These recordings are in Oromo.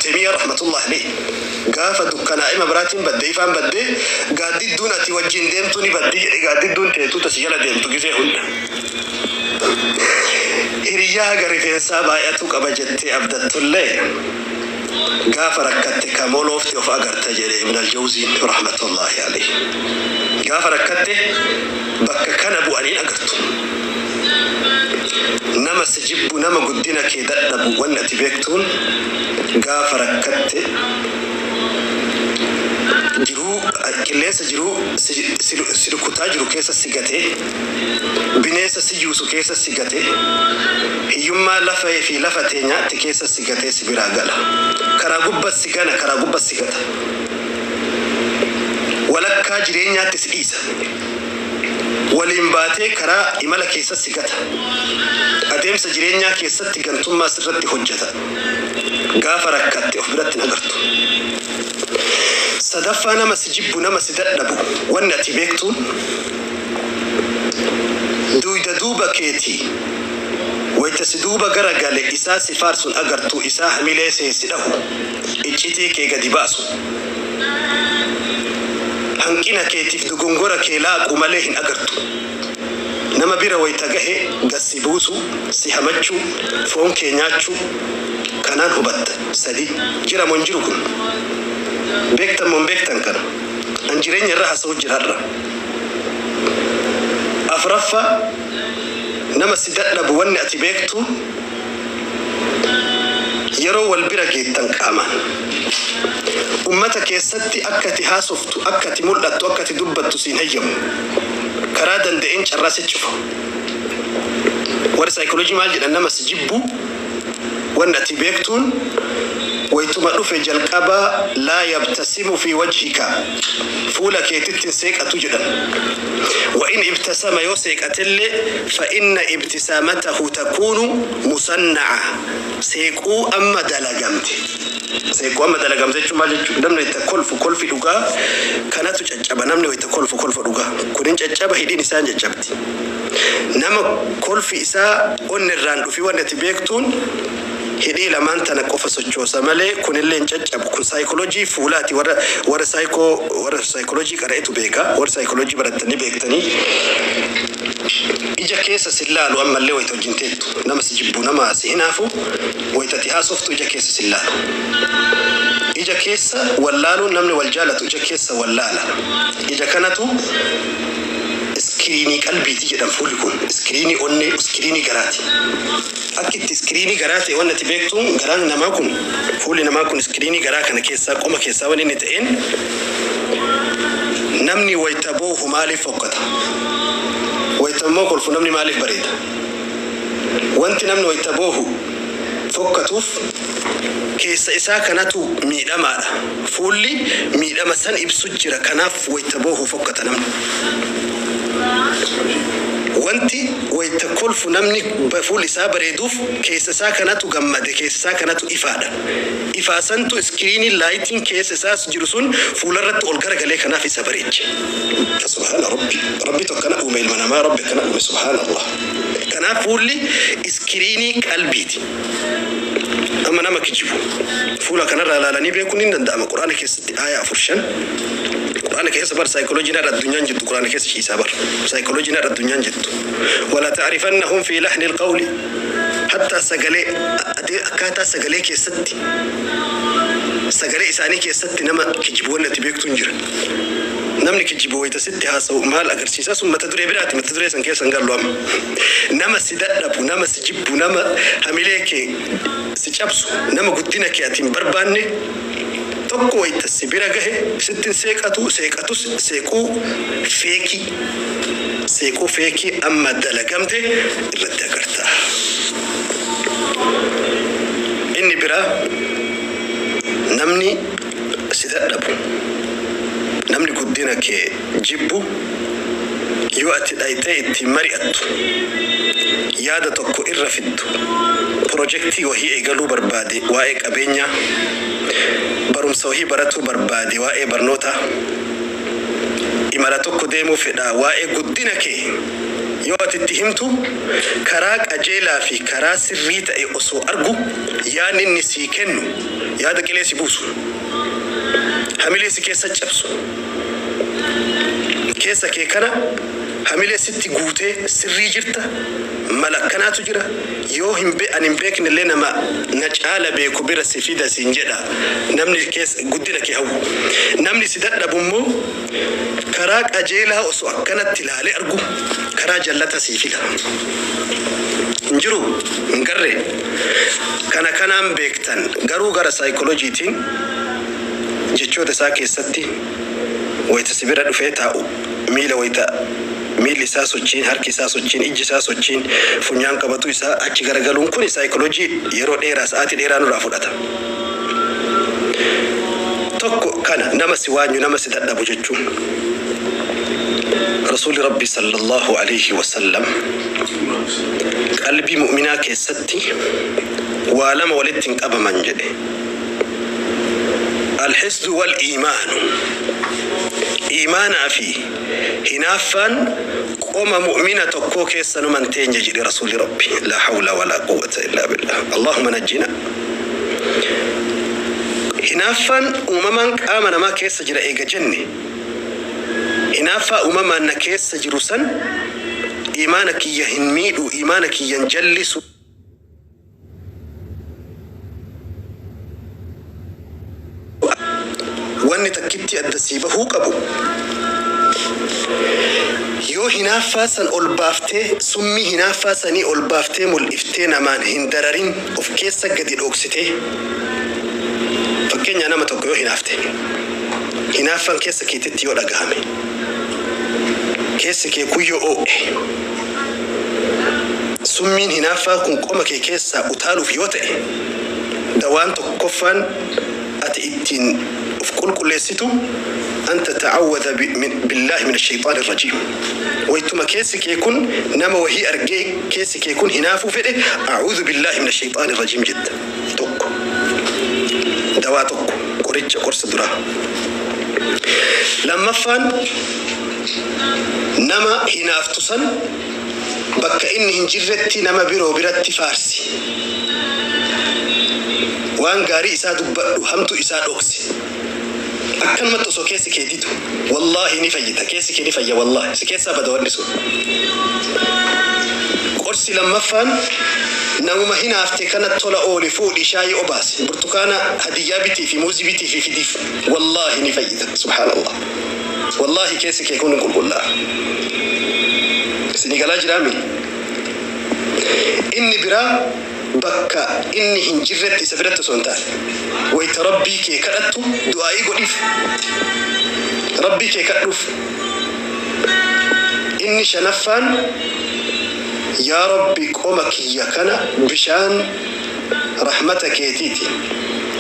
Taymiyaa rahmatullahi alayhi. Gaafa dukkanaa'e mabraatiin badde, ifaan badde, gaaddidduun ati wajjin deemtu ni baddi jedhe. Gaaddidduun teetu tasi jala deemtu gizee hunda. Hiriyyaa haga rifeensaa baay'atu qaba jettee abdattullee, gaafa rakkatte kamoloofti of agarta jedhe Ibn Aljawziin rahmatullahi alayhi. Gaafa rakkatte bakka kana bu'aniin agartu. Nama si jibbu, nama guddina kee dadhabu, wanni ati beektuun gaafa rakkatte jiruu qilleensa jiruu si rukutaa jiru keessa si gatee, bineensa si yuusu keessa si gatee, hiyyummaa lafee fi lafa teenyaatti keessa si gatee si biraa gala. Karaa gubbas si gana, karaa gubbas si gata. Walakkaa jireenyaatti si dhiisa. Waliin baatee karaa imala keessa si gata. Adeemsa jireenyaa keessatti gantummaa sirratti hojjeta. Gaafa rakkatte of biratti hin agartu. Sadaffaa, nama si jibbu, nama si dadhabu, wanni ati beektuun duyda duuba keetii wayta si duuba gara gale isaa si faarsun agartu, isaa hamilee see si dhahu, iccitii kee gadi baasu, hanqina keetiif dogongora kee laaqu malee hin agartu. Nama bira wayta gahe gassi buusu, si hamachuu, foon kee nyaachuu kanaan hubatta. Sadi jira moo hin jiru? Kun beektan moo hin beektan? Kana an jireenya irra haasa'u jira har'a. Afraffaa, nama si dadhabu wanni ati beektu yeroo wal bira geettan qaamaan ummata keessatti akka ati haasoftu, akka ati mul'attu, akka ati dubbattu siin hayyamu. Karaa danda'een carraa si cufa. Warri saayikooloojii maal jedhan? Nama si jibbu wanni ati beektuun waytuma dhufe jalqabaa لا يبتسم في وجهك, fuula keetitti hin seeqatu jedhan. وإن ابتسم, yoo seeqatellee, فإن ابتسامته تكون مصنعة, seequu amma dalagamte. Seequu amma dalagamte jechuun maal jechuudha? Namni wayita kolfu kolfi dhugaa kanatu caccaba. Namni wayita kolfu kolfa dhugaa kunin caccaba, hidhiin isaan caccabdi. Nama kolfi isaa onni irraan dhufi wanni ati beektuun hidhii lamaan tana qofa sochoosa malee kunillee hin caccabu. Kun saayikooloojii fuulaati. Warra saayikooloojii qara'etu beeka. Warra saayikooloojii barattanii beektanii. Ija keessa si laalu ammallee wayita wajjin teettu. Nama si jibbu, nama si hinaafu, wayita ati haasoftu ija keessa si laalu. Ija keessa wallaaluun, namni wal jaalatu ija keessa wallaala. Ija kanatu iskiriinii qalbiiti jedhan. Fuulli kun iskiriinii onnee, iskiriinii garaati. Akka itti iskiriinii garaa ta'e wanni ati beektuun garaan namaa kun, fuulli namaa kun iskiriinii garaa kana keessaa, qoma keessaa wanni inni ta'een, namni wayita boohu maaliif fokkata? Wayita immoo kolfu namni maaliif bareeda? Wanti namni wayita boohu fokkatuuf keessa isaa kanatu miidhamaadha. Fuulli miidhama san ibsu jira. Kanaaf wayita boohu fokkata namni. Wanti wayita kolfu namni fuulli isaa bareeduuf keessa isaa kanatu gammade, keessa isaa kanatu ifaadha. Ifaa santu iskiriinii laayitiin keessa isaas jiru sun fuularratti ol garagalee kanaaf isa bareeche. Subhaana Rabbi. Rabbitu akkana uume ilma namaa, Rabbi akkana uume, subhaana Allah. Kanaaf fuulli iskiriinii qalbiiti. Amma nama kijibu fuula kanarraa ilaalanii beekuun hin danda'ama. Quraana keessatti aayaa afur shan Quraana keessa bar. Saayikooloojiin har'a addunyaan jirtu Quraana keessa ciisaa bar. Saayikooloojiin har'a addunyaan jirtu. ولتعرفنهم في لحن القول, hattaa sagalee, akkaataa sagalee keessatti, sagalee isaanii keessatti nama kijibu wanni ati beektu hin jira. Namni kijibu wayita sitti haasa'u maal agarsiisa? Sun mata duree biraati. Mata duree san keessa hin gallu amma. Nama si dadhabu, nama si jibbu, nama hamilee kee si cabsu, nama guddina kee ati hin barbaanne tokko wayita si bira gahe sitti hin seeqatu. Seeqatus seequu feekii, seequu feekii amma dalagamte irratti agarta. Inni biraa, namni si dadhabu, namni guddina kee jibbu, yoo ati dhayitee ittiin mari'attu, yaada tokko irra fiddu, pirojektii wahii eegaluu barbaade, waa'ee qabeenyaa, barumsa wahii baratuu barbaade, waa'ee barnootaa, imala tokko deemuu fedha, waa'ee guddina kee yoo ati itti himtu, karaa qajeelaa fi karaa sirrii ta'e osoo argu yaadni inni sii kennu Yaada qilee si buusu. Hamilee si keessa cabsu. Keessa kee kana hamilee sitti guutee sirrii jirta. Mala akkanaatu jira. Yoo hin ani hin beekne illee nama na caala beeku bira si fida siin jedha. Namni keessa guddina kee hawwu. Namni si dadhabu immoo karaa qajeelaa osoo akkanatti ilaalee argu karaa jallata sii fila. Hin jiru hin garree. Kana kanaan beektan garuu gara saayikolojiitiin jechoota isaa keessatti wayita si bira dhufee taa'u miila wayita miilli isaa sochiin, harki isaa sochiin, ijji isaa sochiin, funyaan qabatu isaa achi garagaluun kun saayikolojii yeroo dheeraa sa'aatii dheeraa nurraa fudhata. Tokko kana nama si waanyu, nama si dadhabu jechuun. Rasuulli Rabbi sallallahu alayhi wa sallam qalbii mu'minaa keessatti waa lama walitti hin qabaman jedhe. Alhisdu wal iimaanu. Iimaanaa fi hinaaffaan qoma mu'mina tokkoo keessa numan teenye jedhe Rasuulli Rabbi. La hawla wala quwwata illa billah. Allahumma najjina. Hinaaffaan uumamaan qaama namaa keessa jira eega jenne, hinaaffaa uumamaan na keessa jiru san iimaana kiyya hin miidhu, iimaana kiyya hin jallisu. Wanni takkitti adda sii bahuu qabu, yoo hinaaffaa san ol baaftee, summii hinaaffaa sanii ol baaftee mul'iftee namaan hin dararin, of keessa gadi dhoksitee, fakkeenya nama tokko yoo hinaafte, hinaaffaan keessa keetitti yoo dhagahame, keessi kee kuyyoo oo'e, summiin hinaaffaa kun qoma kee keessaa utaaluuf yoo ta'e, dawaan tokkoffaan ati ittiin of qulqulleessitu an tata'awwadha billahi min ashayxaani rajiim. Waytuma keessi kee kun nama wahii argee keessi kee kun hinaafuu fedhe, a'uudhu billahi min ashayxaani rajiim jetta. Tokko dawaa tokko, qoricha qorsa duraa. Lammaffaan, nama hinaaftu san bakka inni hin jirretti nama biroo biratti faarsi. Waan gaarii isaa dubbadhu, hamtu isaa dhoksi. Akkanumatti osoo keessi kee didu, wallaahi ni fayyita, keessi kee ni fayya, wallaahi si keessaa bada wanni sun. Qorsi lammaffaan, namuma hinaafte kana tola ooli, fuudhi, shaayii obaasi, burtukaana hadiyyaa bitii fi muuzii bitii fi fidiif, wallaahi ni fayyita. Subhaanallah, wallaahi keessi kee kun qulqullaa'a. Isinii galaa jiraami? Inni biraa, bakka inni hin jirretti, isa biratti osoo hin taane, wayita Rabbii kee kadhattu du'aa'ii godhiif, Rabbii kee kadhuuf. Inni shanaffaan, yaa Rabbi, qoma kiyya kana bishaan rahmata keetiiti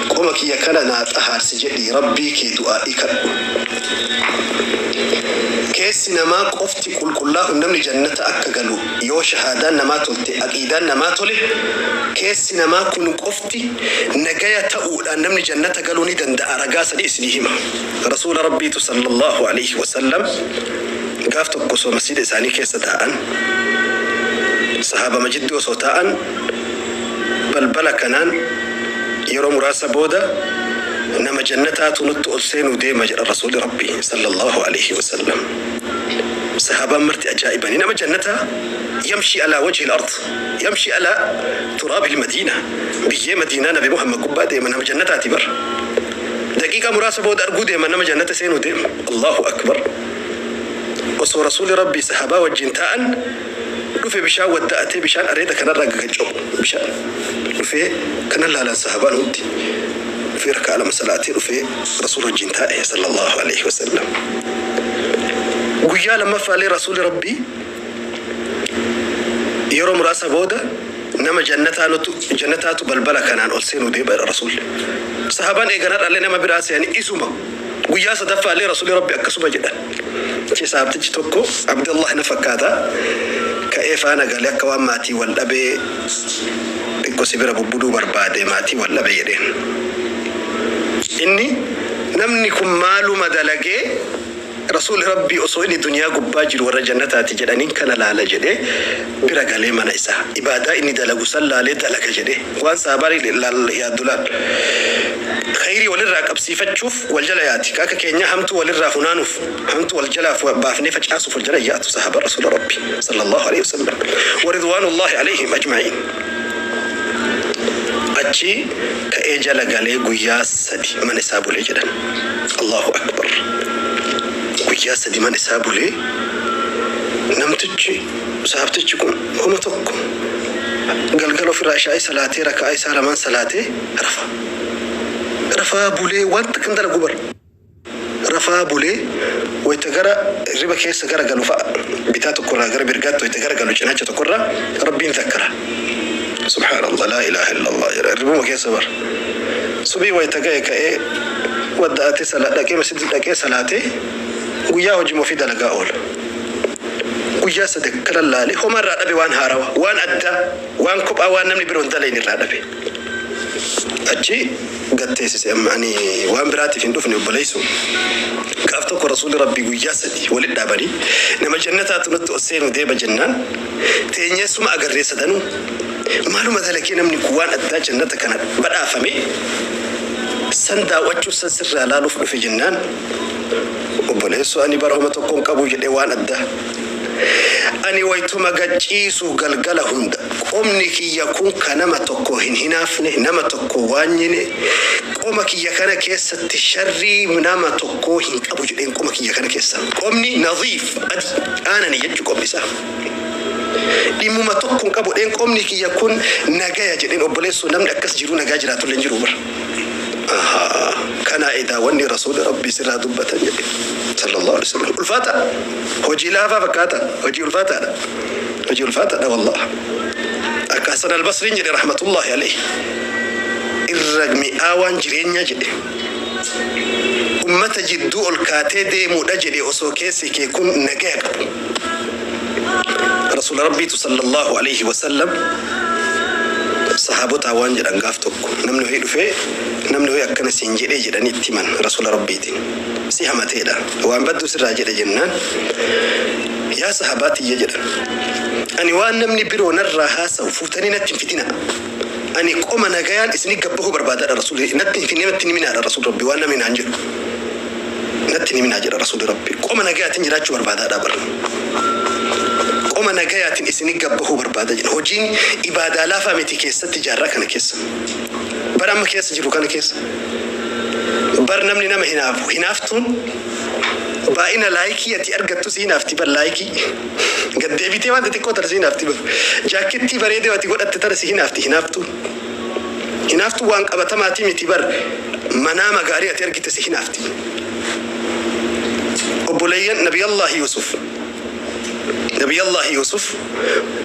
qoma kiyya kana naa xahaarsi jedhii Rabbii kee du'aa'ii kadhu. Keessi namaa qofti qulqullaa'u namni jannata akka galu, yoo shahaadaan namaa tolte, aqiidaan namaa tole, keessi namaa kun qofti nagaya ta'uudhaan namni jannata galuu ni danda'a. Ragaa sadi isinii hima. Rasuula Rabbiitu sallallahu alaihi wasallam gaaf tokko osoo masjida isaanii keessa taa'an, sahaaba majiddii osoo taa'an, balbala kanaan yeroo muraasa booda nama jannataatu nutti ol seenuu deema jedha Rasuuli Rabbii sallallahu alaihi wasallam. Sahaabaan marti ajaa'ibanii, nama jannataa yamshi alaa wajhi al-ard, yamshi alaa turaabi al-madiina, biyyee Madiinaa Nabi Muhammad gubbaa deema, nama jannataati bar. Daqiiqaa muraasa booda arguu deema, nama jannata seenuu deema. Allahu akbar. Osoo Rasuuli Rabbii sahaabaa wajjin taa'an dhufe, bishaan wadda'atee, bishaan areeda kanarraa gagaccobu, bishaan dhufee kana laalan sahaabaan hundi. Dhufee rakaa lama salaatee dhufee Rasuula wajjin taa'e sallallahu alaihi wasallam. Guyyaa lammaffaallee Rasuuli Rabbii yeroo muraasa booda nama jannataatu balbala kanaan ol seenuu deema Rasuulli. Sahaabaan eeganadhaallee nama biraa se'anii isuma. Guyyaa sadaffaallee Rasuulli Rabbi akkasuma jedhan. Achi sahaabtichi tokko, Abdullah na fakkaata, ka'ee faana galee akka waan maatii wal dhabee xiqqoo si bira bubbuduu barbaade, maatii wal dhabe jedheen. Inni namni kun maaluma dalagee Rasuulli Rabbii osoo inni duniyaa gubbaa jiru warra jannataati jedhaniin kana laala jedhee bira galee mana isaa ibaadaa inni dalagu san laalee dalaga jedhee waan sahabaan yaaddu laal. Khayrii walirraa qabsiifachuuf wal jala yaati. Akka keenya hamtuu walirraa funaanuuf, hamtuu wal jalaa baafnee facaasuuf wal jala yaatu sahaaba Rasuula Rabbii sallallahu alaihi wasallam. Wa ridwaanullahi alaihim ajma'iin. Achi ka'ee jala galee guyyaa 3 mana isaa bulee jedhan. Allahu akbar. Guyyaa 3 mana isaa bulee namtichi sahabtichi kun homa tokko galgala ofirraa ishaa'ii salaatee raka'aa isaa lamaan salaatee rafa. Rafaa bulee wanta kan dalagu bar. Rafaa bulee wayita gara hirriba keessa gara galu fa'a bitaa tokkorraa gara mirgaatti wayita gara galu cinaacha tokkorraa Rabbiin zakkara. Subhaanallah laa ilaaha illallah jedha hirribuma keessa bar. Subii wayita ga'e ka'ee wadda'atee dhaqee masjida dhaqee salaatee guyyaa hojii ofii dalagaa oola. Guyyaa sadi akkana laalee homaa irraa dhabe waan haarawa waan addaa waan kophaa waan namni biroo hin dalagne irraa dhabe. Achi gad teessise amma ani waan biraatiif hin dhufne obboleessu. Gaaf tokko Rasuulli Rabbii guyyaa sadi walitti dhaabanii nama jannataatu nutti ol seenu deema jennaan teenyee suma agarree sadanuu maaluma dalagee namni kun waan addaa jannata kana badhaafame san daawwachuuf san sirraa laaluuf dhufe jennaan obboleessu ani bara homa tokko hin qabu jedhee waan addaa Ani waytuma gad ciisu galgala hunda, qomni kiyya kun ka nama tokko hin hinaafne, nama tokko waanyine, qoma kiyya kana keessatti sharrii nama tokkoo hin qabu jedheen qoma kiyya kana keessa. Qomni nadhiif, adii, aanani jechu qomni isaa. Dhimmuma tokko hin qabu jedheen qomni kiyya kun nagaya jedheen obboleessoo namni akkas jiruu nagaa jiraatullee hin jiru bar. Ahaa kanaa edaa wanni rasuulli rabbii sirraa dubbatan jedhe sallallahu alaihi wasallam ulfaata hojii laafaa fakkaata hojii ulfaataadha hojii ulfaataadha wallah akka Hasan al-Basriin jedhe rahmatullahi alaihi irra mi'aawaan jireenyaa jedhe ummata jidduu ol kaatee deemuudha jedhe osoo keessi kee kun nagaya qabu rasuula rabbiitu sallallahu alaihi wasallam Sahaabotaan waan jedhan gaaf tokko namni wahii dhufee namni wahii akkana siin jedhee jedhanii itti himan Rasuula Rabbiitiin. Si hamateedha. Waan badduu sirraa jedhe jennaan yaa sahabaa tiyya jedhan. Ani waan namni biroo narraa haasawu fuutanii natti hin fidinaa. Ani qoma nagayaan isinii gabbahuu barbaadaadha Rasuulli natti hin natti hin himinaadha Rasuulli Rabbii waan namni naan jedhu. Natti hin himinaa jedha Rasuulli Rabbii. Qoma nagayaatiin jiraachuu barbaadaadha bar. Qoma nagayaatiin isini gabbahuu barbaada jedha. Hojiin ibaadaa laafaa miti keessatti jaarraa kana keessa. Bara amma keessa jirru kana keessa. Bar namni nama hinaafu. Hinaaftuun baay'ina laayikii ati argattu si hinaafti bar laayikii. Gad deebitee waan xixiqqoo tana si hinaafti bar. Jaakkettii bareedee ati godhatte tana si hinaafti hinaaftuun. Hinaaftuun waan qabatamaatii miti bar manaama gaarii ati argite si hinaafti. Obboleeyyan Nabiyallaahi Yuusuf. Nabiyallaahi Yuusuf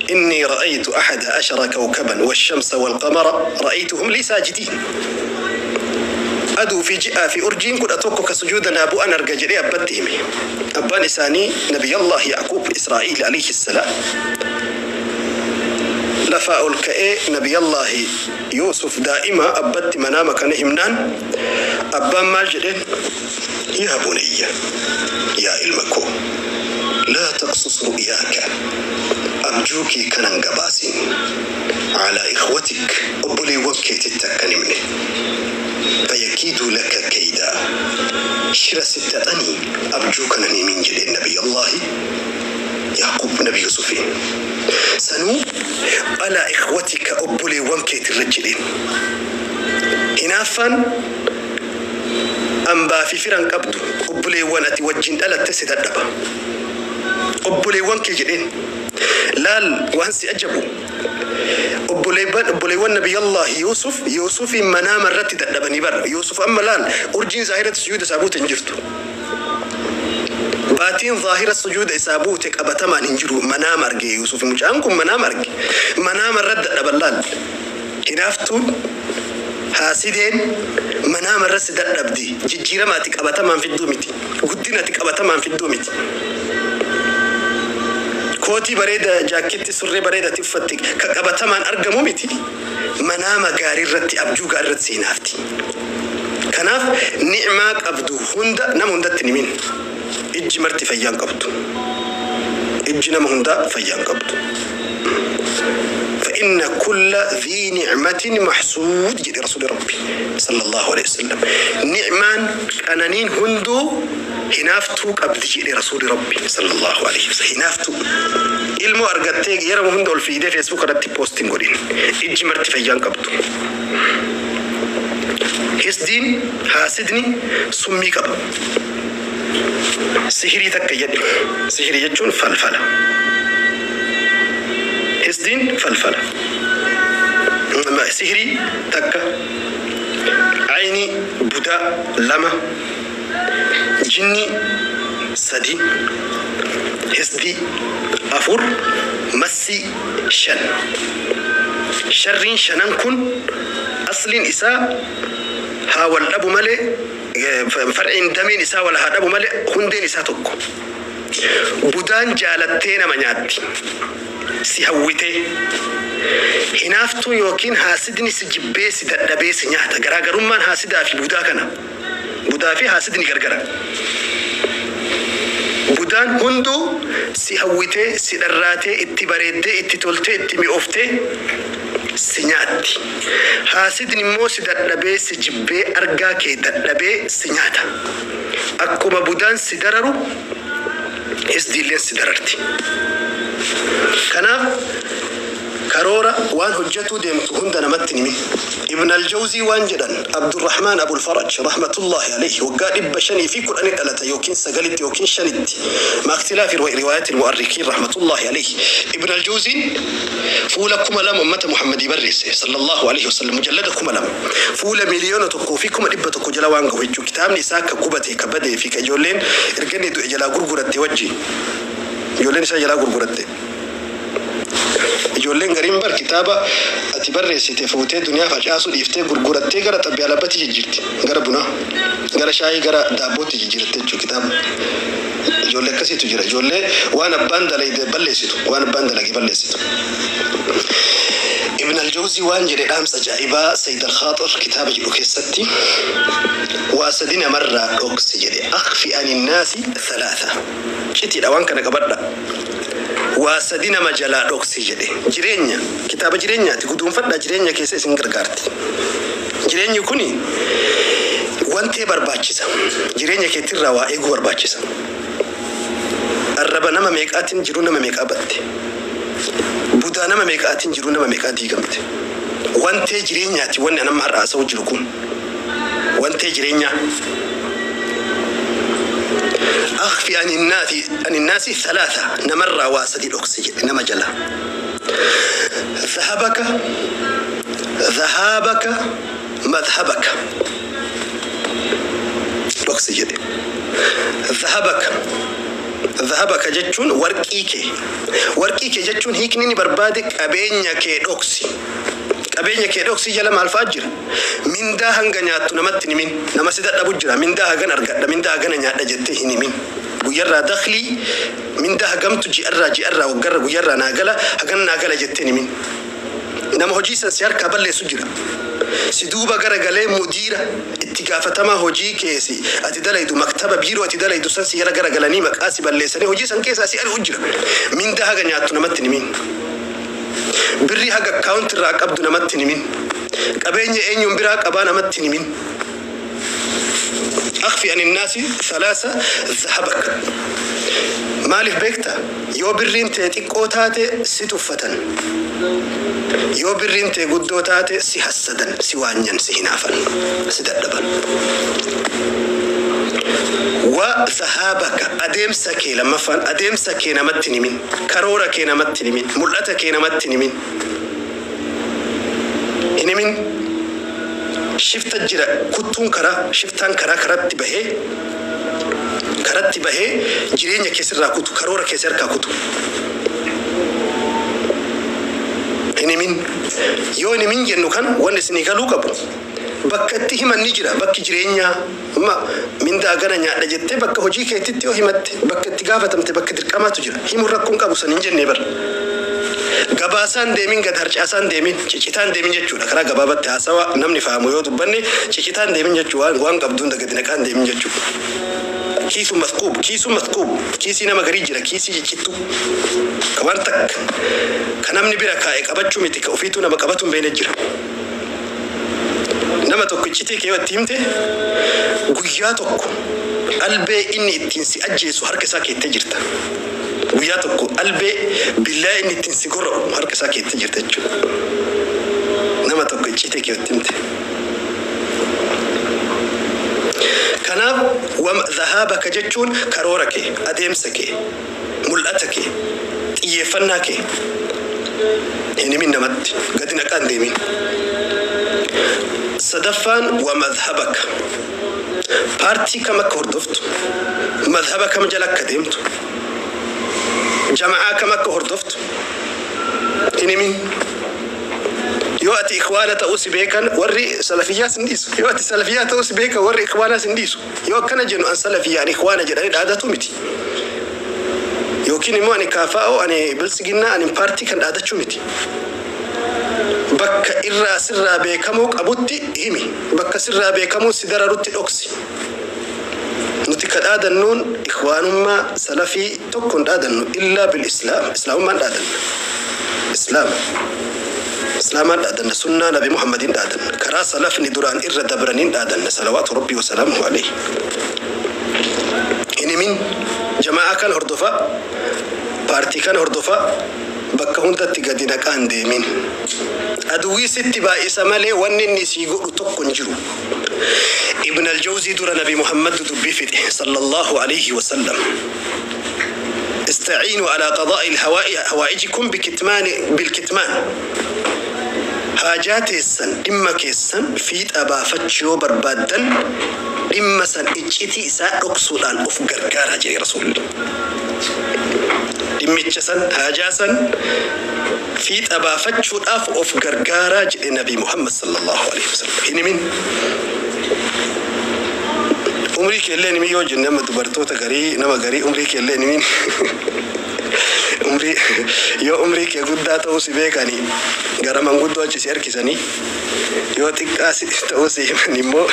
Innii ra'aytu ahada ashara kawkaban washamsa walqamara ra'aytuhum lii saajidiin. Aduu fi ji'aa fi urjiin 11 ka sujuuda naa bu'an arga jedhee abbatti hime. Abbaan isaanii Nabiyallaahi Ya'quub Israa'iil alayhi salaam. Lafaa ol ka'ee Nabiyallaahi Yuusuf daa'ima abbatti manaama kana himnaan abbaan maal jedheen? Yaa bunayya, yaa ilma koo, laa taqsus ru'yaaka, abjuu kee kana hin gabaasin, alaa ikhwatik, obboleewwan keetitti akka hin himne, fayakiiduu laka kaydaa, shira sitti xaxanii abjuu kana hin himin jedheen Nabiyyallaahi Ya'quub Nabi Yuusufiin. Sanuu alaa ikhwatika obboleewwan keetirra jedheen. Hinaaffaan Ambaa fi fira hin qabdu. Obboleewwan ati wajjin dhalatte si dadhaba. Obboleewwan kee jedheen. Laal waan si ajabu. Obboleewwan obboleewwan Nabiyallaahi Yuusuf Yuusufiin manaama irratti dadhabanii bar. Yuusuf amma laal urjiin zaahiratti sujuuda isaa buute hin jirtu. Baatiin zaahira sujuuda isaa buute qabatamaan hin jiru. Manaama arge Yuusuf mucaan kun manaama arge. Manaama irratti dadhaban laal. Hinaaftuun, haasideen, manaama irra si dadhabdi. Jijjiirama ati qabatamaan fidduu miti. Guddina ati qabatamaan fidduu miti. Kootii bareeda, jaakkeetti, surree bareeda ati uffatte ka qabatamaan argamu miti. Manaama gaarii irratti, abjuu gaarii irratti si hinaafti. Kanaaf ni'maa qabdu hunda nama hundatti hin himin. Ijji marti fayyaan qabdu. Ijji nama hundaa fayyaan qabdu. فإن كل ذي نعمة محسود جد رسول ربي صلى الله عليه وسلم. نعمان أنانين هندو هنافتو قبل جد رسول ربي صلى الله عليه وسلم. هنافتو ilmoo argattee yeroo hunda ol fiidee Facebook irratti poostiin godhin. Ijji marti fayyaan qabdu. Hisdiin haasidni summii qaba. Sihirii takka jedhe. Sihirii jechuun falfala. Hisdiin falfala. Sihirii takka. Ayni budaa lama. Jinni sadi. Hisdii afur. Massi shan. Sharriin shanan kun asliin isaa haa wal dhabu malee, farciin dameen isaa wal haa dhabu malee, hundeen isaa tokko. Budaan jaalattee nama nyaatti. Si hawwitee. Hinaaftuun yookiin haasidni si jibbee si dadhabee si nyaata. Garaagarummaan haasidaa fi budaa kana. Budaa fi haasidni gargara. Budaan hunduu si hawwitee, si dharraatee, itti bareeddee, itti toltee, itti mi'ooftee si nyaatti. Haasidni immoo si dadhabee, si jibbee, argaa kee dadhabee si nyaata. Akkuma budaan si dararu, hisdiilleen si dararti. Kanaaf karoora waan hojjetuu deemtu hunda namatti himin. Ibn al-Jawzii waan jedhan, Abdurrahmaan Abul Faraj rahmatullahi alayhi, waggaa 510 dhalata yookiin sagalitti yookiin shanitti, مع اختلاف روايات المؤرخين، رحمة الله عليه. Ibn al-Jawziin fuula 2000 ummata Muhammadii barreesse صلى الله عليه وسلم, mujallada 2000, fuula 1,100,000 jala waan gahu jechuu. Kitaabni isaa akka gubate, ka badee fi ka ijoolleen erga inni du'e jalaa gurguratte wajji, ijoolleen isaa jalaa gurguratte. Ijoolleen gariin bar kitaaba ati barreessite fuutee duniyaa facaasuu dhiiftee gurgurattee gara xabbii alabbatti jijjiirti, gara bunaa, gara shaayii, gara daabbootti jijjiiratte jechuudha kitaaba. Ijoollee akkasiitu jira, ijoollee waan abbaan dalagde balleessitu, waan abbaan dalage balleessitu. Ibn al-Jawzi waan jedhe, dhaamsa ajaa'ibaa Sayyid al-Khaaxir kitaaba jedhu keessatti, waa sadi namarraa dhoksi jedhe. أخف عن الناس ثلاثة. Citiidha, waan kana qabadha. Waa sadi nama jalaa dhoksi jedhe. Jireenya kitaaba jireenyaati, guduunfadha, jireenya keessa isin gargaarti. Jireenyi kuni wantee barbaachisa, jireenya keetirraa waa eeguu barbaachisa. Arraba nama meeqaatiin jiru nama meeqaa batte, budaa nama meeqaatiin jiru nama meeqaa diigamte. Wantee jireenyaati wanni anamma har'a haasa'u jiru kun, wantee jireenyaa. أخف عن الناس ثلاثة. Namarraa waa sadi dhoksi jedhe nama jala. ذهبك، ذهابك، مذهبك dhoksi jedhe. ذهبك، ذهبك jechuun warqii kee. Warqii kee jechuun hiikni inni barbaade qabeenya kee dhoksi. Qabeenya kee dhoksi jala maal fa'aa jira? Mindaa hanga nyaattu namatti hin himin. Nama si dadhabu jira. Mindaa hagan argadha, mindaa hagana nyaadha jettee hin himin. Guyyarraa daklii mindaa hagamtu ji'arraa waggarra guyyarraa naa gala, hagan naa gala jettee hin himin. Nama hojii san si harkaa balleessu jira. Si duuba garagalee mudiira itti gaafatamaa hojii keessi ati dalaydu, maktaba biiroo ati dalaydu san si jala garagalanii maqaa si balleessanii hojii san keessaa si ari'u jira. Mindaa haga nyaattu namatti hin himin. Birrii haga akkaawunti irraa qabdu namatti hin himin. Qabeenya eenyuun biraa qabaa namatti hin himin. أخف عن الناس ثلاثة: ذهبك. Maaliif beekta? Yoo birriin tee xiqqoo taate si tuffatan, yoo birriin tee guddoo taate si hassadan, si waanyan, si hinaafan, si dadhaban. وذهابك, adeemsa kee. Lammaffaan adeemsa kee namatti hin himin, karoora kee namatti hin himin, mul'ata kee namatti hin himin, hin himin. Shifta jira, kuttuun karaa, shiftaan karaa karatti bahee jireenya keessirraa kutu, karoora keessa harkaa kutu. Hin himin. Yoo hin himin jennu kan wanni isinii galuu qabu, bakka itti himan ni jira. Bakki jireenyaa amma mindaa gana nyaadha jettee bakka hojii keetitti yoo himatte, bakka itti gaafatamte, bakka dirqamaatu jira, himuun rakkoon qabu san hin jennee bara. Gabaasaan deemin, gad harcaasaan deemin, cicitaan deemin jechuudha. Karaa gabaabatti haasawa namni fahamu yoo dubbanne, cicitaan deemin jechuu, waan qabduun gadi naqaan deemin jechuudha. Kiisu masquub, kiisu masquub, kiisii nama garii jira, kiisii ciccittuu ka waan takka ka namni bira kaa'e qabachuu miti, ka ofiituu nama qabatu hin beekne jira. Nama tokko iccitii kee yoo itti himte, guyyaa tokko albee inni ittiin si ajjeesu harka isaa keettee jirta. Guyyaa tokko albee billaa inni ittiin si gorra'u harka isaa keettee jirta jechuudha. Nama tokko iccitii kee yoo itti himte. Kanaaf dhahaabaka jechuun karoora kee, adeemsa kee, mul'ata kee, xiyyeeffannaa kee hin himin namatti, gadi naqaa hin deemin. Sadaffaan wa madhabaka. Paartii kam akka hordoftu, madhaba kam jala akka deemtu, jama'aa kam akka hordoftu hin himin. Yoo ati ikhwaana ta'uu si beekan, warri salafiyyaa sin dhiisu. Yoo ati salafiyyaa ta'uu si beekan, warri ikhwaanaa sin dhiisu. Yoo akkana jennu an salafiyyaa, ani ikhwaana jedhanii dhaadatu miti. Yookiin immoo ani kaafaa'oo, ani biltsiginnaa, ani paartii kan dhaadachuu miti. Bakka irraa sirraa beekamuu qabutti himi. Bakka sirraa beekamuu si dararutti dhoksi. Nuti ka dhaadannuun ikhwaanummaa salafii tokko hin dhaadannu, illaa bil islaam. Islaamummaan dhaadanna. Islaama. Islaamaan dhaadanna, sunnaa Nabi Muhammadiin dhaadanna. Karaa salafni duraan irra dabraniin dhaadanna. Salawaatu Rabbii wa salaamuhu alayhi. Hin himin jama'aa kana hordofaa, paartii kana hordofaa, bakka hundatti gadi naqaa hin deemin. Aduwwii sitti baay'isa malee wanni inni sii godhu tokko hin jiru. Ibn al-Jawzii dura Nabi Muhammad dubbii fixe sallallahu alayhi wa sallam. Istaciinuu alaa qadaa'i hawaa'ijikum bilkitmaan. Haajaa teessan, dhimma keessan fiixa baafachuu yoo barbaaddan, dhimma san iccitii isaa dhoksuudhaan of gargaaraa jedhe Rasuulli. Dhimmicha san, haajaa san fiixa baafachuudhaaf of gargaaraa jedhe Nabi Muhammad sallallahu alaihi wasallam. Hin himin. Umrii keellee himin yoo jenne, amma dubartoota garii, nama garii umrii keellee himin. Umrii yoo umrii kee guddaa ta'uu si beekanii gara manguddoo achi si harkisanii, yoo xiqqaa ta'uu si himan immoo,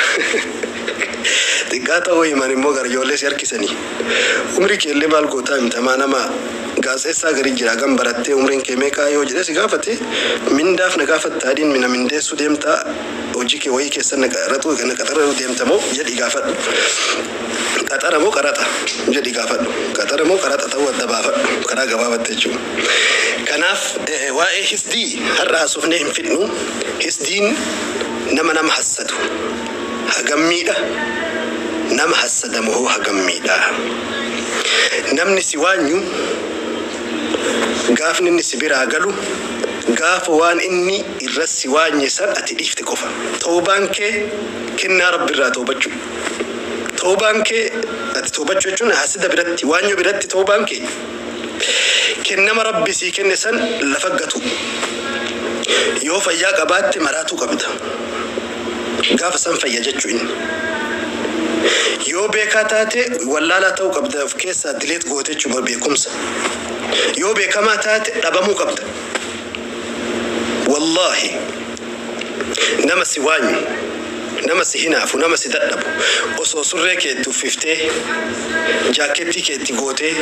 xiqqaa ta'uu himan immoo gara ijoollee si harkisanii. Umrii keellee maal gootaa himtamaa? Nama gaazexeessaa garii jira, gam barattee, umriin kee meeqaa yoo jedhe si gaafate, mindaaf na gaafatta, adiin mina mindeessuu deemtaa, hojii kee wayii keessa na qaxaratu na qaxaruu deemta moo jedhi gaafadhu. Qaxara moo qaraxa jedhi gaafadhu. Qaxara moo qaraxa ta'uu adda baafadhu karaa gabaabaatti jechuudha. Kanaaf waa'ee hisdii har'a haasofnee hin fidnu. Hisdiin nama nama hassadu hagammiidha. Nama hassadamu hoo hagammiidha? Namni si waanyu gaafni inni si biraa galu gaafa waan inni irra si waanye san ati dhiifte qofa. Toobaan kee kennaa Rabbi irraa toobachuu. Toobaan kee, ati toobachuu jechuun hasida biratti, waanyoo biratti, toobaan kee kennama Rabbi sii kenne san lafa gatu. Yoo fayyaa qabaatte maraatuu qabda. Gaafa san fayya jechuu inni. Yoo beekaa taate wallaalaa ta'uu qabda, of keessaa dileet goote jechuudha beekumsa. Yoo beekamaa taate dhabamuu qabda. Wallaahi, nama si waanyu, nama si hinaafu, nama si dadhabu, osoo surree keetti uffiftee, jaakettii keetti gootee,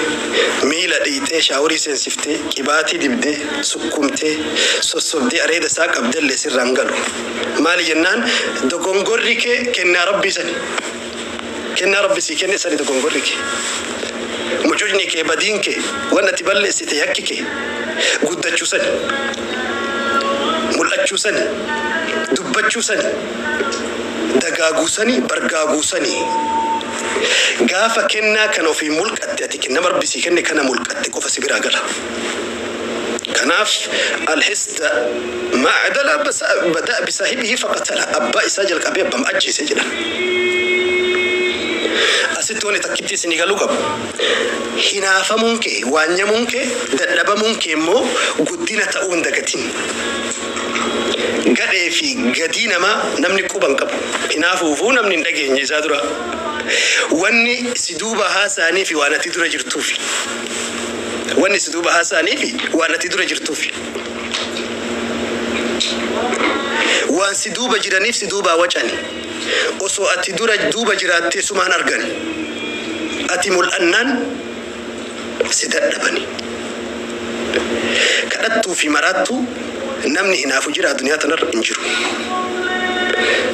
miila dhiixee, shaaworii seensiftee, qibaatii dibdee, sukkumtee, sossobdee, areeda isaa qabdellee sirraan galu. Maali jennaan, dogongorri kee kennaa Rabbii sani. Kennaa Rabbi sii kenne sani dogongorri kee. Mucucni kee, badiin kee, waan ati balleessite, yakki kee guddachuu sani. Mul'achuu sani. Dubbachuu sani. Dagaaguu sani, bargaaguu sani. Gaafa kennaa kana ofii mulqatte, ati kennama Rabbi sii kenne kana mulqatte qofa si biraa gala. Kanaaf alhisda maacdala bada bisaahibihi faqatala, abbaa isaa jalqabee abbam ajjeese jedhan. Asitti wanni takkitti isinii galuu qabu. Hinaafamuun kee, waanyamuun kee, dadhabamuun kee immoo guddina ta'uu hin dagatin. Gadhee fi gadii namaa namni quba hin qabu. Hinaafuufuu namni hin dhageenye isaa dura. Wanni si duuba haasa'anii fi waan ati dura jirtuufi. Wanni si duuba haasa'anii fi waan ati dura jirtuufi. Waan si duuba jiraniif si duubaa wacani. Osoo ati dura duuba jiraattee sumaan argani. Ati mul'annaan si dadhabani. Kadhattuu fi maraattuu namni hinaafu jira addunyaa tanarra hin jiru.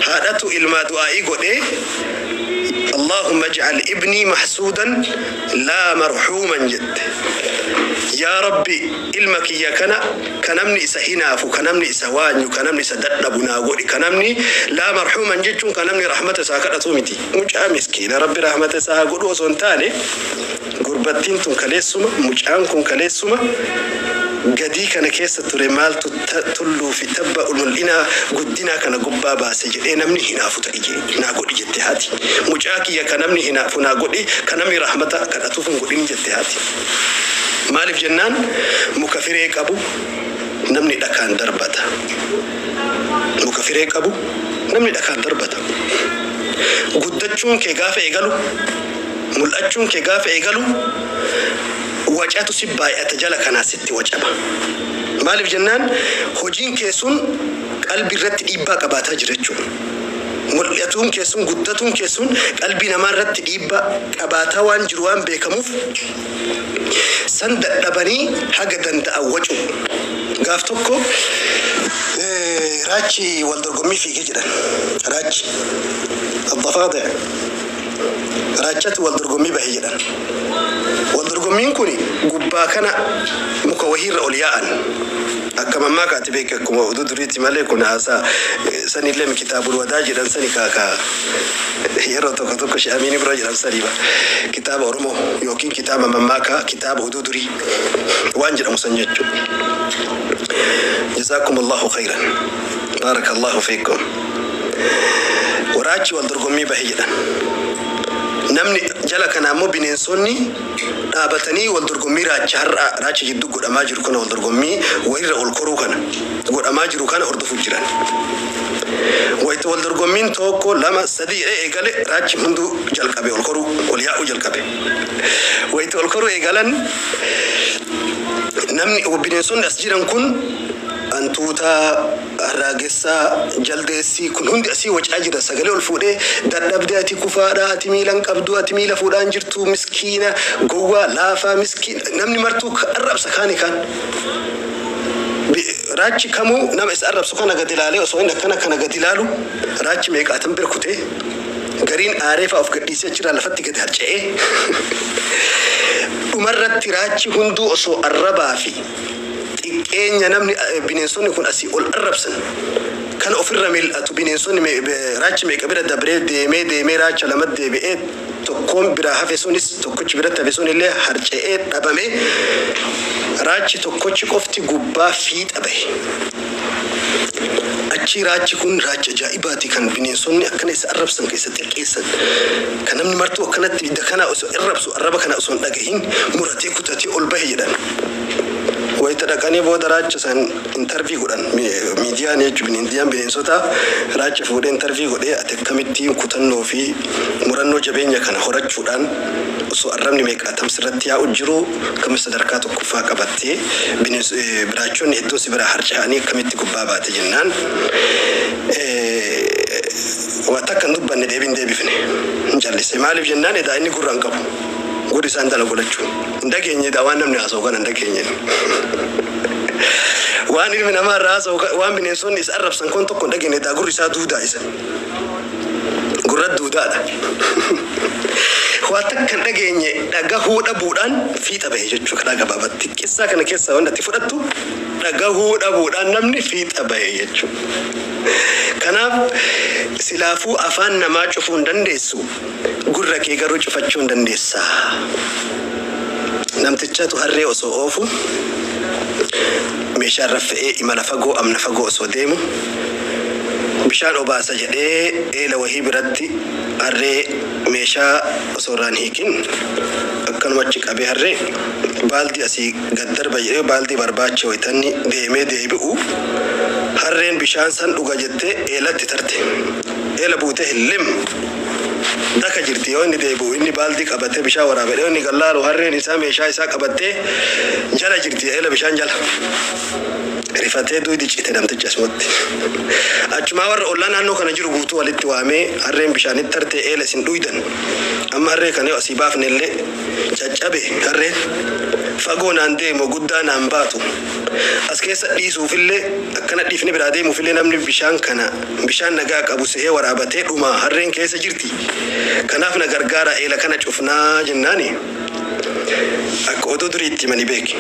Haadhatu ilmaa du'aa'ii godhee "Allahumma ij'al ibnii mahsuudan laa marhuuman" jette. Yaa Rabbi, ilma kiyya kana ka namni isa hinaafu, ka namni isa waanyu, ka namni isa dadhabu naa godhi. Ka namni laa marhuuman jechuun ka namni rahmata isaa kadhatu miti. Mucaa miskiina Rabbi rahmata isaa godhu osoo hin taane, gurbattiin tun kaleessuma, mucaan kun kaleessuma gadii kana keessa ture, maaltu tulluu fi tabba mul'inaa guddinaa kana gubbaa baase jedhee namni hinaafu ta'e naa godhi jette haati. Mucaa kiyya ka namni hinaafu naa godhi, ka namni rahmata kadhatuuf hin godhin jette haati. Maaliif jennaan, muka firee qabu namni dhakaan darbata. Muka firee qabu namni dhakaan darbata. Guddachuun kee gaafa eegalu, mul'achuun kee gaafa eegalu, wacatu si baay'ata, jala kanaa sitti wacama. Maaliif jennaan, hojiin kee sun qalbii irratti dhiibbaa qabaataa jira jechuudha. Mul'atuun kee sun, guddatuun kee sun qalbii namaa irratti dhiibbaa qabaataa waan jiru waan beekamuuf, san dadhabanii haga danda'an wacu. Gaaf tokko raachi wal dorgommii fiigee jedhan. Raachi. Addafaadee. Raachatu wal dorgommii bahe jedhan. Wal dorgommiin kun gubbaa kana muka wahiirra ol yaa'an. Akka mammaakaati beek, akkuma oduu duriitti malee kun haasaa sanillee kitaabul wadaa jedhan sani kaaka yeroo tokko tokko shi'amiini bira jedhan saniiba. Kitaaba Oromoo yookiin kitaaba mammaakaa, kitaaba oduu durii waan jedhamu san jechuudha. جزاكم الله خيرا، بارك الله فيكم. Waraachi wal dorgommii bahe jedhan. Namni jala kana ammoo bineensonni dhaabatanii wal dorgommii raacha har'a raacha jidduu godhamaa jiru kana, wal dorgommii wayirra ol koruu kana godhamaa jiru kana hordofuuf jiran. Wayita wal dorgommiin tokko, lama, sadii jedhee eegale, raachi hunduu jalqabe ol koruu, ol yaa'uu jalqabe. Wayita ol koruu eegalan, namni bineensonni as jiran kun, hantuutaa, harraagessaa, jaldeessii kun hundi asii wacaa jira. Sagalee ol fuudhee, "Dadhabdee, ati kufaadha, ati miila hin qabdu, ati miila fuudhaan jirtu, miskiina, gowwaa, laafaa, miskiina." Namni martuu arrabsa kaani kaan. Raachi kamuu nama isa arrabsu kana gadi ilaalee, osoo inni akkana kana gadi ilaalu, raachi meeqaatan bira kutee, gariin aaree fa'aa of gadhiisee achirraa lafatti gadi harca'ee, dhumarratti raachi hunduu osoo arrabaa fi xiqqeenya namni bineensonni kun asii ol arrabsan kan ofirra mil'atu, bineensonni raachi meeqa bira dabree deemee deemee raacha lama deebi'ee, tokkoon biraa hafe sunis, tokkochi biratti hafe sun illee harca'ee dhabame. Raachi tokkochi qofti gubbaa fiixa bahe. Achi raachi kun raacha ajaa'ibaati, kan bineensonni akkana isa arrabsan keessatti xiqqeessan, kan namni martuu akkanatti kana osoo arrabsu, arraba kana osoo hin dhagahin muratee kutatee ol bahe jedhan. Wayita dhaqanii booda raacha san interview godhan miidiyaan jechuun, miidiyaan bineensota raacha fuudhee interview godhee, "Ati akkamitti kutannoo fi murannoo jabeenya kana horachuudhaan osoo arrabni meeqaatam sirratti yaa'u jiru akkamitti sadarkaa tokkoffaa qabattee, biraachonni hedduun si biraa harca'anii akkamitti gubbaa baate?" jennaan, waa takka hin dubbanne, deebiin deebifne, hin callise. Maaliif jennaan, edaa inni gurra hin qabu, gurri isaan dalagu lachuu hin dhageenye. Edaa waan namni haasa'u kana hin dhageenye, waan ilmi namaa irraa haasa'u, waan bineensonni isa arrabsan kun tokko hin dhageenye. Edaa gurri isaa duudaa, isa gurra duudaadha. Waa takka hin dhageenye. Dhagahuu dhabuudhaan fiixa bahe jechuu karaa gabaabatti. Qissaa kana keessaa wanti ati fudhattu, dhagahuu dhabuudhaan namni fiixa bahe jechuu. Kanaaf silaafuu afaan namaa cufuu hin dandeessu, gurra kee garuu cufachuu hin dandeessaa. Namtichatu harree osoo oofu, meeshaa irra fe'ee imala fagoo, amna fagoo osoo deemu, bishaan obaasa jedhee eela wahii biratti harree meeshaa osoo irraan hiikin akkanuma achi qabee, harree baaldii asii gad darba jedhee baaldii barbaacha wayitanni deemee deebi'u, harreen bishaan san dhuga jettee eelatti tarte. Eela buutee hillim daka jirti. Yoo inni deebi'u, inni baaldii qabatee bishaan waraabee, yoo inni gallaalu, harreen isaa meeshaa isaa qabattee jala jirti, eela bishaan jala. Rifatee duydi cite namtichi asumatti. Achumaa warra ollaa naannoo kana jiru guutuu walitti waamee, harreen bishaanitti tartee eela isin dhuydan. Amma harree kana yoo asii baafne illee caccabe, harreen fagoo naan deemu guddaa naan baatu. As keessa dhiisuufillee, akkana dhiifne biraa deemuufillee, namni bishaan kana bishaan nagaa qabu sehee waraabatee dhuma, harreen keessa jirti. Kanaaf na gargaara, eela kana cufnaa jennaani. Akka oduu durii itti himanii beeki.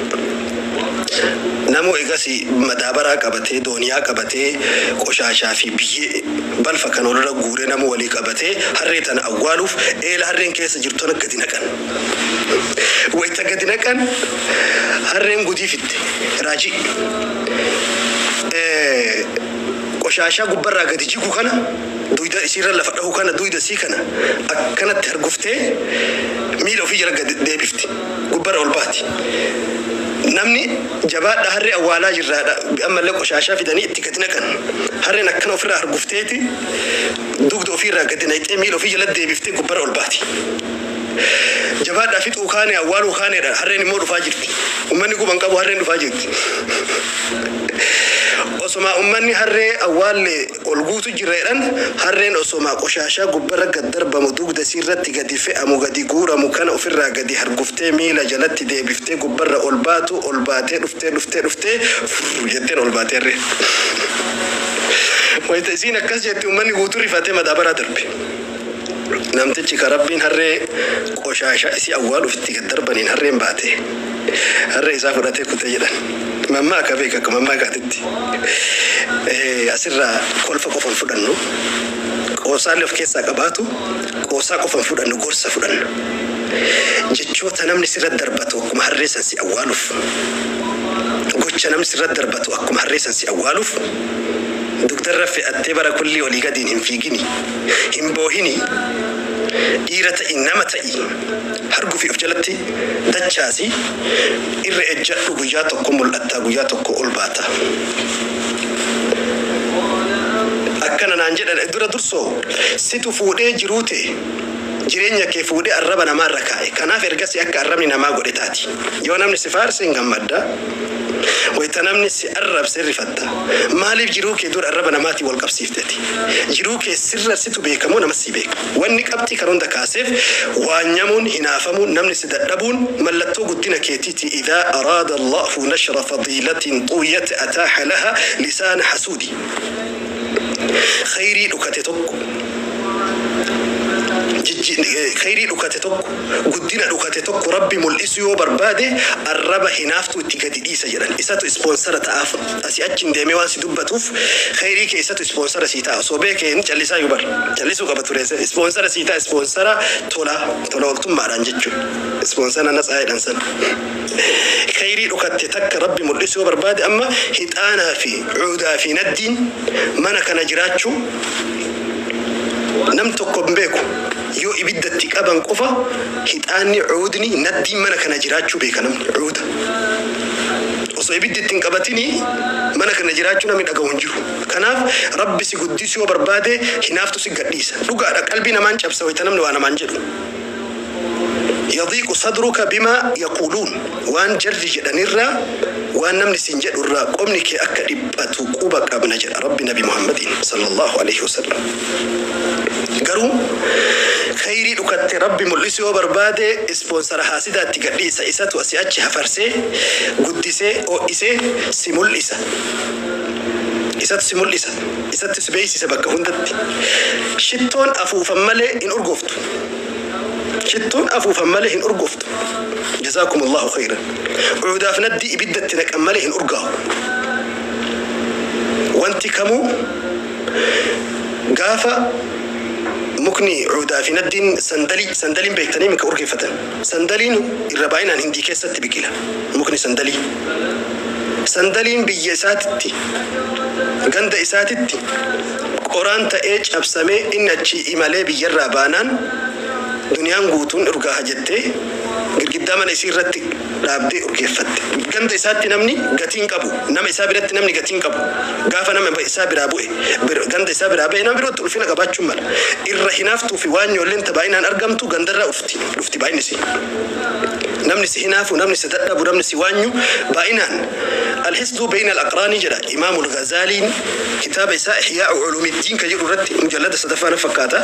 Namoo egas madaabaraa qabatee, dooniyaa qabatee, qoshaashaa fi biyyee balfa kan walirra guuree, nama walii qabatee harree tana awwaaluuf eela harreen keessa jirtu tana gadi naqan. Wayita gadi naqan harreen gudii fitte raajii. Qoshaashaa gubbarraa gadi jigu kana, duyda isiirra lafa dhahu kana, duyda isii kana akkanatti harguftee miila ofii jala gadi deebifti, gubbarra ol baati. Namni jabaadha, harree awwaalaa jirraadha, ammallee qoshaashaa fidanii itti gadi naqan. Harreen akkana ofirraa hargufteeti dugda ofiirraa gadi naqxee miila ofii jala deebiftee gubbarra ol baati. Jabaadhaa fixuu kaane, awwaaluu kaaneedha, harreen immoo dhufaa jirti. Ummanni guban qabu, harreen dhufaa jirti. Osoma ummanni harree awwaalle ol guutu jirreedhan, harreen osoma qoshaashaa gubbarra gad darbamu, dugda isiirratti gadi fe'amu, gadi guuramu kana ofirraa gadi harguftee miila jalatti deebiftee gubbarra ol baatu, ol baatee dhuftee dhuftee dhuftee furr jetteen ol baatee harreen. Wayita isiin akkas jetti ummanni guutuu rifatee madaabaraa darbe. Namtichi ka Rabbiin harree qoshaashaa isii awwaaluuf itti gad darbaniin harreen baate, harree isaa fudhatee kutee jedhan. Mammaa akka beeka, akka mammaakaatitti. Asirraa kolfa qofan fudhannu, qoosaalee of keessaa qabaatu, qoosaa qofan fudhannu, gorsa fudhannu. Jechoota namni sirra darbatu akkuma harree san si awwaaluuf, gocha namni sirra darbatu akkuma harree san si awwaaluuf, dugdarra fe'attee bara kullii olii gadiin hin fiigini, hin boohini. Dhiira ta'i, nama ta'i, hargufi of jalatti dachaasi, irra ejjadhu. Guyyaa tokko mul'attaa, guyyaa tokko ol baata. Akkana naan jedhan dura dursoo situ fuudhee jiruu ta'e, jireenya kee fuudhee arraba namaarra kaa'e. Kanaaf ergasii akka arrabni namaa godhe taati. Yoo namni si faarse hin gammadda, wayita namni si arrabse rifatta. Maaliif jiruu kee dura arraba namaatiin wal qabsiifteti? Jiruu kee sirra situ beekamoo nama si beeka? Wanni qabxii kan hunda kaaseef, waanyamuun, hinaafamuun, namni si dadhabuun mallattoo guddina keetiiti. إذا أراد الله نشر فضيلة طويت أتاح لها لسان حسود. Khayrii dhukate tokko, khayrii dhukate tokko, guddina dhukate tokko Rabbi mul'isu yoo barbaade, arraba hinaaftuu itti gadi dhiisa jedhan. Isatu sponsor ta'aaf, asii achi hin deemee waan si dubbatuuf, khayrii kee isatu sponsor sii ta'a. Osoo beekee hin callisaa, yoo bar callisuu qaba ture. Sponsor sii ta'a, sponsor tola tola ooltummaadhaan jechuudha, sponsor natsaa jedhan san. Khayrii dhukatte takka Rabbi mul'isu yoo barbaade, amma hixaanaa fi cuudaa fi naddiin mana kana jiraachuu nam tokko hin beeku. Yoo ibiddatti qaban qofa hixaanni, cuudni, naddiin mana kana jiraachuu beeka namni. Cuuda osoo ibiddi itti hin qabatini mana kana jiraachuu namni dhagahu hin jiru. Kanaaf Rabbi si guddisuu yoo barbaade hinaaftu si gadhiisa. Dhugaadha, qalbii namaan cabsa wayita namni waa namaan jedhu. يضيق صدرك بما يقولون, waan jarri jedhanirraa, waan namni sin jedhurraa qomni kee akka dhiphatu quba qabna jedha Rabbi Nabi Muhammadiin صلى الله عليه وسلم. Garuu khayrii dhukatte Rabbi mul'isu yoo barbaade, sponsor haasidaatti gadhiisa. Isatu asii achi hafarsee, guddisee, ho'isee si mul'isa. Isatu si mul'isa, isatti si beeksisa bakka hundatti. Shittoon afuufan malee hin urgooftu. Shittoon afuufan malee hin urgooftu. جزاكم الله خيرا. Cuudaaf naddii ibiddatti naqan malee hin urgaa'u. Wanti kamuu gaafa mukni cuudaa fi naddiin sandalii, sandaliin beektanii mika urgeeffatan, sandaliin irra baay'inaan Hindii keessatti biqila. Mukni sandalii, sandaliin biyya isaatitti, ganda isaatitti qoraan ta'ee cabsamee, inni achi imalee biyyarraa baanaan, duniyaan guutuun urgaaha jettee girgiddaa mana isii irratti dhaabdee urgeeffatte. Ganda isaatti namni gatiin qabu, nama isaa biratti namni gatiin qabu. Gaafa nama isaa biraa bu'e, ganda isaa biraa ba'e, nama birootti ulfina qabaachuun mala. Irra hinaaftuu fi waan ijoolleen baay'inaan argamtu gandarraa dhufti, dhufti baay'inni isii. Namni si hinaafu, namni si dadhabu, namni si waanyu baay'inaan Alhisdu bayna alaqraanii jedha Imaamu Alghazaaliin kitaaba isaa Ihyaa'u Culuumiddiin ka jedhu irratti, mujallada sadaffaa na fakkaata.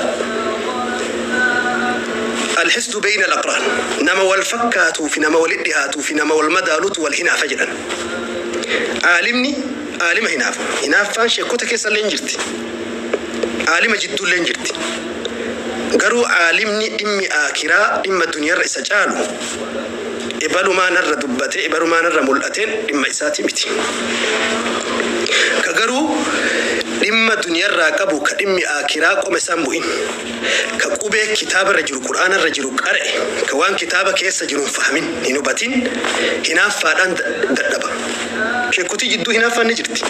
Alhisdu bayna alaqraan, nama wal fakkaatuu fi nama walit dhihaatuu fi nama wal madaalutu wal hinaafa jedhan. Aalimni aalima hinaafa. Hinaaffaan sheekota keessa illee hin jirti. Aalima jidduu illee hin jirti. Garuu aalimni dhimmi aakiraa dhimma duniyaarra isa caalu, ebalumaa narra dubbate, ebalumaa narra mul'ateen dhimma isaati miti. Ka garuu dhimma duniyarraa qabu, ka dhimmi aakiraa qoma isaan bu'in, ka qubee kitaabarra jiru, qur'aanarra jiru qara'e, ka waan kitaaba keessa jiru hin fahamin, hin hubatin, hinaaffaadhaan dadhaba. Sheekotii jidduu hinaaffaan ni jirti.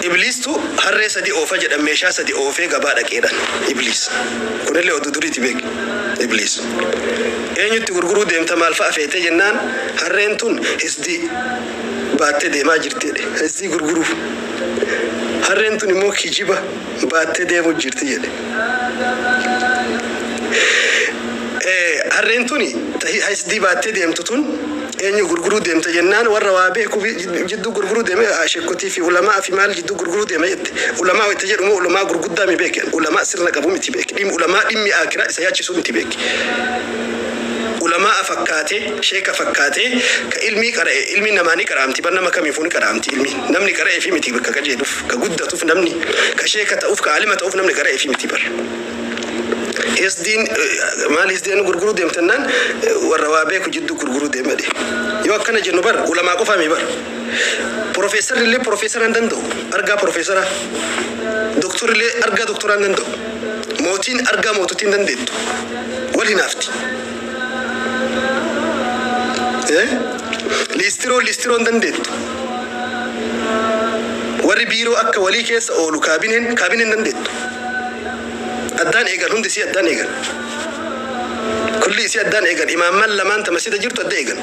Ibliistu harree sadi oofa jedhan, meeshaa sadi oofee gabaa dhaqeedhan Ibliis. Kunillee oduu duriiti beek. Ibliis. Eenyutti gurguruu deemta, maal fa'a feetee jennaan, harreen tun hisdii baattee deemaa jirti jedhe. Hisdii gurguruuf. Harreen tun immoo kijiba baattee deemuu jirti jedhe. Harreen tuni hisdii baattee deemtu tun eenyu gurguruu deemte jennaan, warra waa beeku jidduu gurguruu deeme, sheekotii fi ulamaa fi maal jidduu gurguruu deeme jette. Ulamaa itti jedhumu ulamaa gurguddaa mi beeke. Ulamaa sirna qabu miti beeke. Dhimmi ulamaa dhimmi akiraa isa yaachisuu miti beeke. Ulamaa fakkaatee, sheeka fakkaatee, ka ilmii qara'e, ilmi namaa ni qara'amti bar, nama kamiifuu ni qara'amti ilmi. Namni qara'ee fi miti ka qajeeluuf, ka guddatuuf, namni ka sheeka ta'uuf, ka alima ta'uuf namni qara'ee fi miti bar. Hisdiin maal, hisdiin gurguruu deemtannaan, warra waa beeku jidduu gurguruu deemedhe. Yoo akkana jennu bar ulamaa qofaami bar. Profeesarri illee profeesara hin danda'u. Argaa profeesara. Doktorri illee argaa doktoraa hin danda'u. Mootiin argaa moototii hin dandeettu. Wal hinaafti. Liistiroo liistiroo hin dandeettu. Warri biiroo akka walii keessa oolu kaabineen kaabineen dandeettu. Addaan eegan, hundi isii addaan eegan. Kulli isii addaan eegan. Imaamman lamaan ta masjida jirtu adda eegan.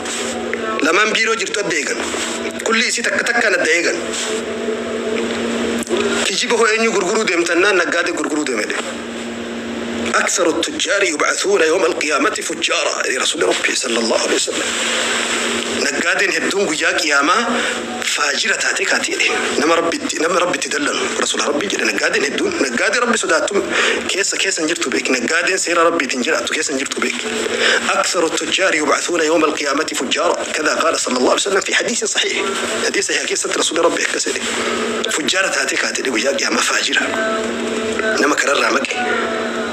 Lamaan biiroo jirtu adda eegan. Kulli isii takka takkaan adda eegan. Kijiba hoo eenyu gurguruu deemtannaan, naggaadee gurguruu deemedhe. أكثر التجار يبعثون يوم القيامة فجارا رسول ربي صلى الله عليه وسلم. Naggaadeen hedduun guyyaa qiyaamaa faajira taatee kaati jedhe. Nama rabbitti dallanu rasuula rabbii jedhe. Naggaadeen hedduun naggaadee rabbi sodaattu keessa keessa hin jirtu beek. Naggaadeen seera rabbiitiin jiraattu keessa hin jirtu beek. أكثر التجار يبعثون يوم القيامة فجارا، كذا قال صلى الله عليه وسلم في حديث صحيح، حديث صحيح keessatti rasuula rabbi akkas jedhe. Fujjaara taatee kaati jedhe guyyaa qiyaamaa, faajira, nama kararraa maqe,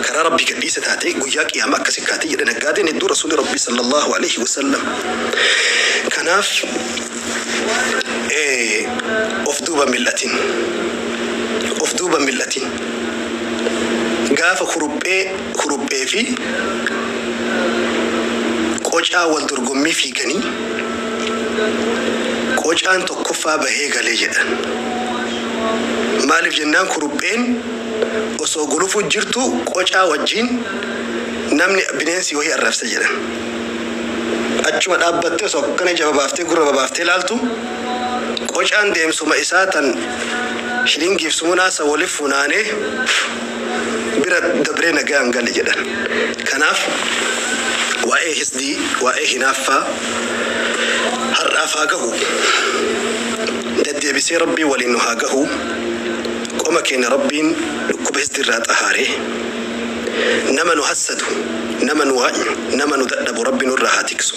karaa rabbii gadhiisa taate guyyaa qiyaamaa akkasi kaate jedhe naggaadeen hedduu rasuuli rabbii sallallahu alaihi wasallam. Kanaaf of duuba mil'atin, of duuba mil'atin. Gaafa kuruphee fi qocaa wal dorgommii fiiganii, qocaan tokkoffaa bahee galee jedhan. Maaliif jennaan, kurupheen osoo gulufuu jirtu qocaa wajjin namni bineensi wahii arrabse jedhan. Achuma dhaabbattee osoo akkana ija babaaftee gurra babaaftee ilaaltu, qocaan deemsuma isaa tan shilingiif sumunaasa waliif funaanee bira dabree nagaan gale jedhan. Kanaaf waa'ee hisdii, waa'ee hinaaffaa har'aaf haa gahu. Deddeebisee rabbii waliin nu haa gahu. Qoma keenya rabbiin dhukkuba hisdiirraa xahaaree, nama nu hassadu, nama nu waanyu, nama nu dadhabu rabbi nurraa haa tiksu.